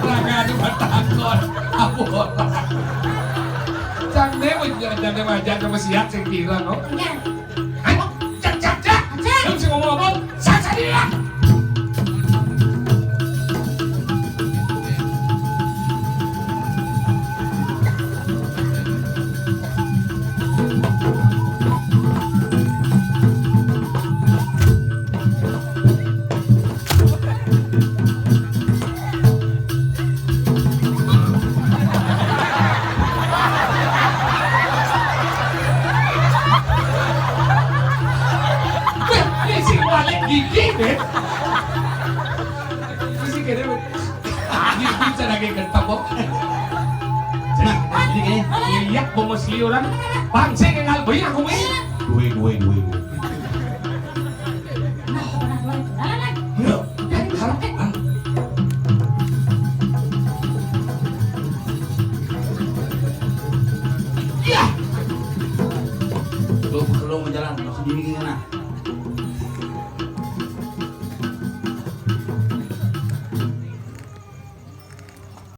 Lah, ngadu batakon. Ampun. Cang deh, cang deh mah, cang deh mah siap sing pira, no? Iya. Ayo, cak, cak, cak. Cak. Lu sing ngomong apa? Sasadia. Weh, ini si balik gigi, deh. Ini si kene, weh. Gigi bisa lagi gentep, kok. Nah, jadi gini. Iya, bungkus liuran. Bangsa kenal banyak, aku, weh. Duwe, duwe, duwe, duwe.